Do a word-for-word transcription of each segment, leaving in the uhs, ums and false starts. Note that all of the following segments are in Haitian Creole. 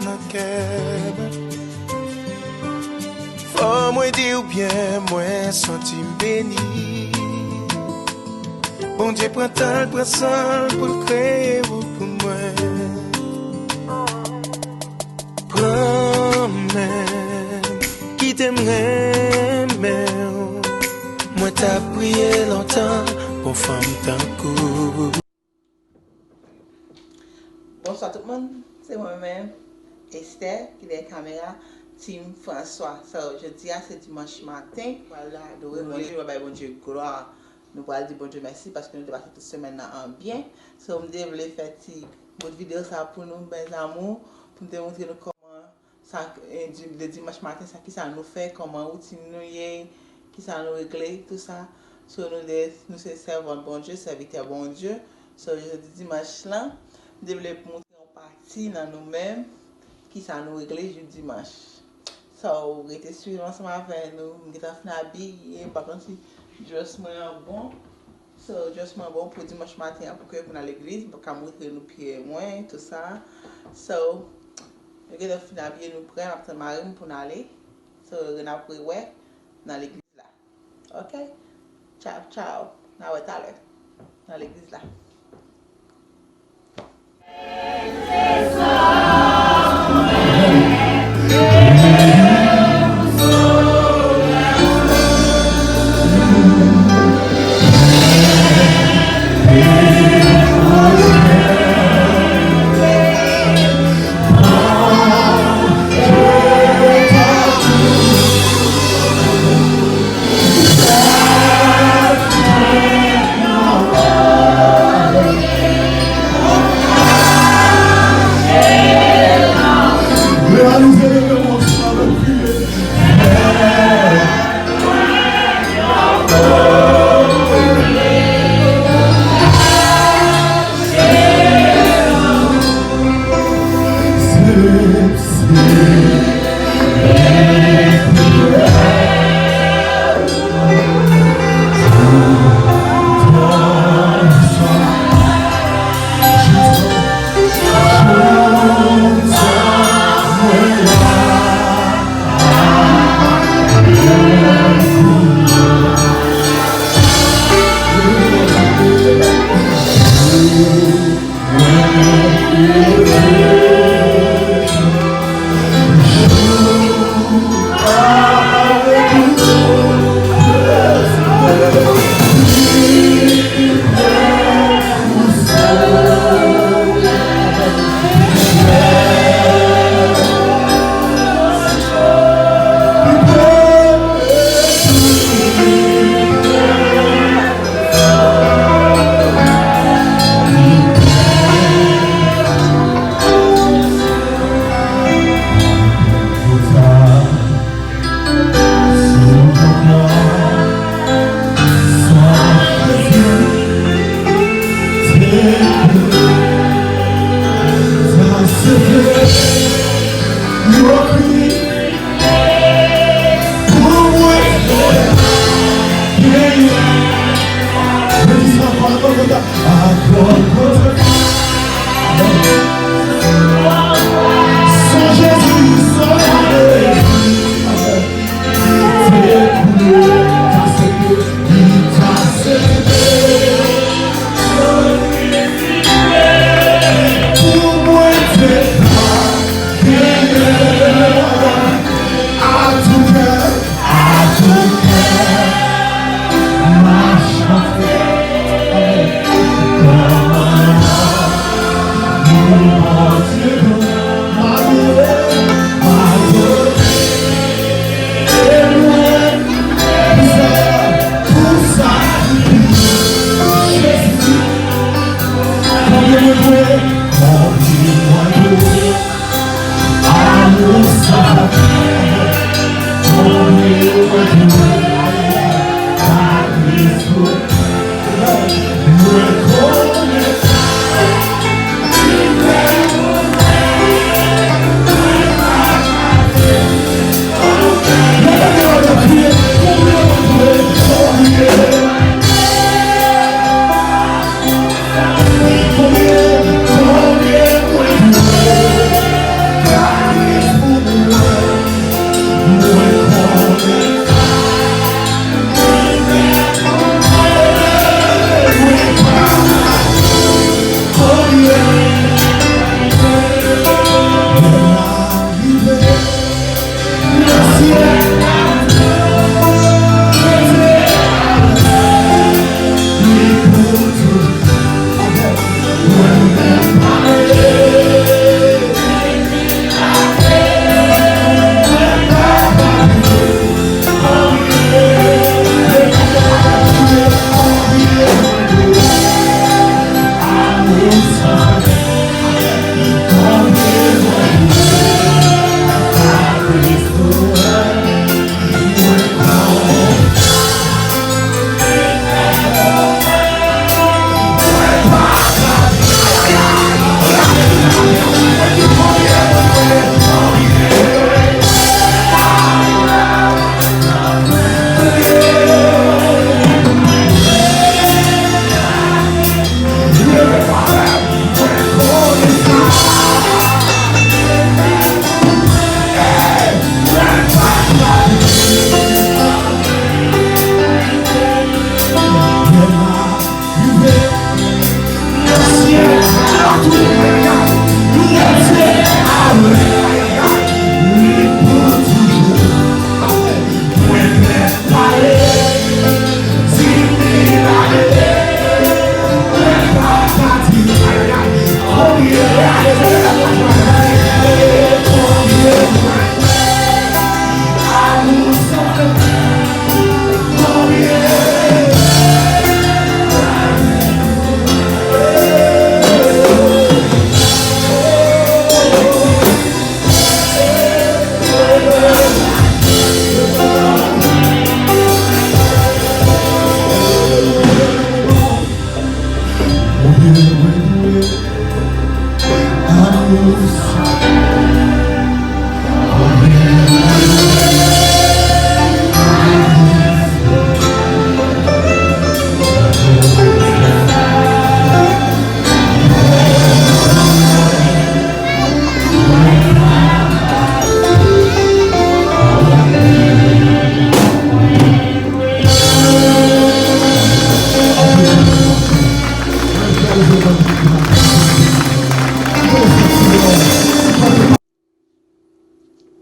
nan kè mwen. Fò mwen di w byen, mwen santi m beni. Bondye pran tan l, pran san l pou l kreye w pou mwen. Pran men m, kite m renmen w. Mwen t ap priye lontan pou fanm tankou w. Bonswa tout moun, se mwen menm, Esther, ki dèyè kamera, Team François. So, jodi a se dimanch maten, nou pral adore Bondye, nou pral bay Bondye glwa, nou pral di Bondye mèsi paske nou te pase tout semèn nan an byen. So, m te vle fè ti bout videyo sa pou nou, mes amours, pou m te montre nou kòman sa, eh, di, de dimanch maten, sa, kisa nou fè, kòman woutin nou ye, kisa nou regle, tou sa. So, nou de, nou se sèvant Bondye, sèvitè Bondye. So, jodi dimanch lan, m te vle montre yon pati nan nou menm, kisa nou regle jou dimanch. So, rete swiv ansanm avè nou. M gentan fin abiye, m pa konn si dress mwen an bon. So, dress mwen bon pou dimanch maten an, pou ke pou n al legliz, m pa ka montre nou pye mwen, tou sa. So, nou gentan fin abiye, nou prè, n ap tann mari m pou n ale. So, n ap rewè nan legliz la. Ok? Tchaw, tchaw. N a wè talè nan legliz la.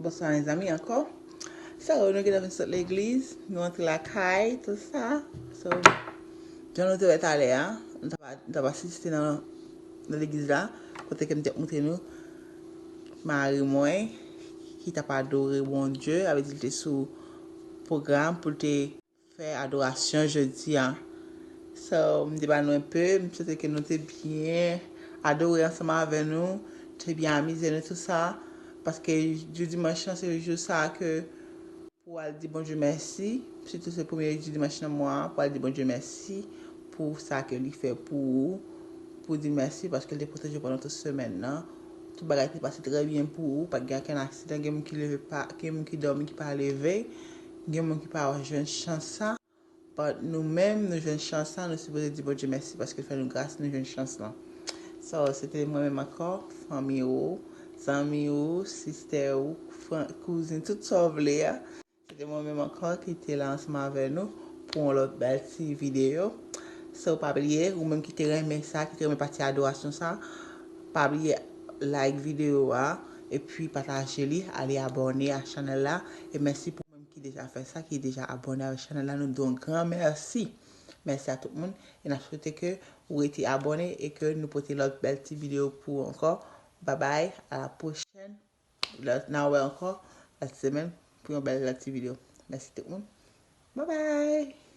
Bonswa mezanmi ankò. So, nou gentan vin sot legliz, nou antre lakay, tout sa. So, jan nou te wè talè a, nou t ap, nou t ap asiste nan, nan legliz la, kote ke m te montre nou mari mwen ki t ap adore Bondye, avè di l te sou pwogram pou l te fè adorasyon jodi a. So, m te ba nou enpe, m swete ke nou te byen adore ansanm avè nou, te byen amize nou tout sa, paske jou dimanch lan se jou sa ke pou w al di Bondye mèsi, sitou se premye jou dimanch nan mwa a, pou w al di Bondye mèsi pou sa ke li fè pou ou, pou di mèsi paske l te pwoteje w pandan tout semèn nan. Tout bagay te pase trè byen pou ou, pa t gen okenn aksidan, gen moun ki leve pa, gen moun ki dòmi ki pa leve, gen moun ki pa jwenn chans sa. But nou menm, nou jwenn chans sa, nou sipoze di Bondye mèsi paske l fè nou gras, nou jwenn chans lan. So, se te mwen menm ankò, fanmi ou, zanmi ou, sistè ou, fran-, kouzin, tout sa w vle a. Se te mwen menm ankò ki te la ansanm avè nou pou yon lòt bèl ti videyo. So, pa bliye, ou menm ki te renmen sa, ki te renmen pati adorasyon sa, pa bliye like videyo a, epi pataje li, ale abòne a chanèl la, e mèsi pou ou menm ki deja fè sa, ki deja abòne avèk chanèl la, nou di w yon gran mèsi. Mèsi a tout moun, e n ap swete ke ou rete abòne e ke nou pote lòt bèl ti videyo pou ou ankò. Babay, a la pwochèn. N a wè ankò lòt semèn pou yon bèl lòt ti videyo. Mèsi tout moun. Babay!